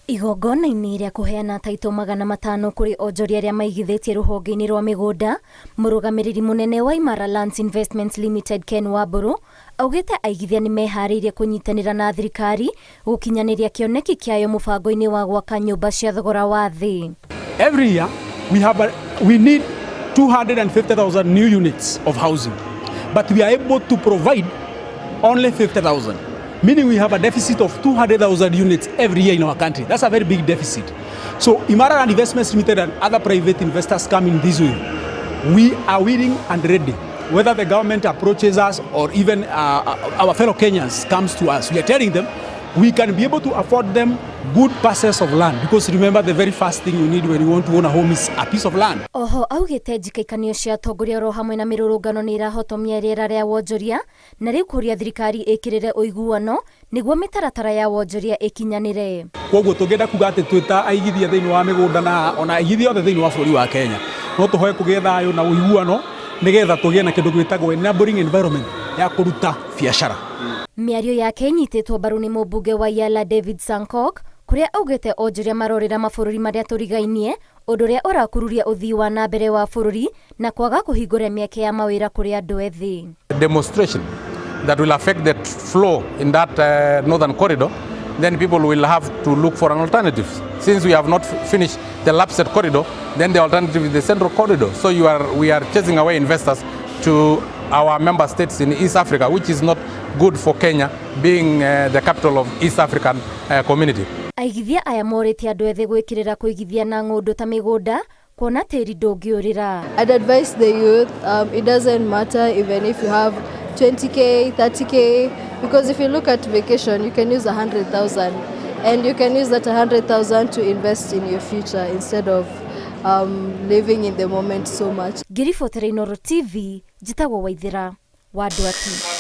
Igongona-inĩ rĩa kũheana taitũ 500 kũrĩ onjoria arĩa maigithĩtie rũhonge-inĩ rwa mĩgũnda, mũrũgamĩrĩri mũnene wa Imara Lands Investments Limited Ken Wambũrũ augĩte aigithia nĩ meharĩirie kũnyitanĩra na thirikari gũkinyanĩria kĩoneki kĩayo mũbango-inĩ wa gwaka nyũmba cia thogora wa thĩ. Every year we need 250,000 new units of housing, but we are able to provide only 50,000, meaning we have a deficit of 200,000 units every year in our country. That's a very big deficit. So Imara Land Investments Limited and other private investors come in this way. We are willing and ready. Whether the government approaches us or even our fellow Kenyans comes to us, we are telling them we can be able to afford them good parcels of land, because remember, the very first thing you need when you want to own a home is a piece of land. Oho augĩte njikaikanio cia atongoria oro hamwe na mĩrũrũngano nĩ irahotomia rĩera rĩa wonjoria na rĩu kũria thirikari ĩkĩrĩre ũiguano nĩguo mĩtaratara ya wonjoria ĩkinyanĩre. Koguo tũngĩenda kuga atĩ twĩ ta aigithia thĩinĩ wa mĩgũnda na ona aigithia othe thĩinĩ wa bũrũri wa Kenya, no tũhoe kũgĩe thayũ na ũiguano nĩgetha tũgĩe na kĩndũ gĩtagwo enabling environment ya kũruta biacara. Mĩario yake ĩnyitĩtwo mbaru nĩ mũmbunge wa Yala David Sankok, kũrĩa augĩte onjoria marorĩra mabũrũri marĩa tũrigainie, ũndũ ũrĩa ũrakururia ũthii wa na mbere wa bũrũri na kwaga kũhingũra mĩeke ya mawĩra kũrĩ andũ ethĩ. Demonstration that will affect the flow in that northern corridor, then people will have to look for an alternative. Since we have not finished the Lapsset corridor, then the alternative is the central corridor. So we are chasing away investors to our member states in East Africa, which is not good for Kenya, being the capital of East African Community. Aigithia aya morĩtie andũ ethĩ gwĩkĩrĩra kũigithia na ng'ũndũ ta mĩgũnda, kuona tĩri ndũngĩũrĩra. I'd advise the youth, it doesn't matter even if you have 20K, 30K, because if you look at vacation, you can use 100,000 and you can use that 100,000 to invest in your future instead of living in the moment so much. Ngĩribotera Inooro TV, njĩtagwo Waithĩra wa Ndwati.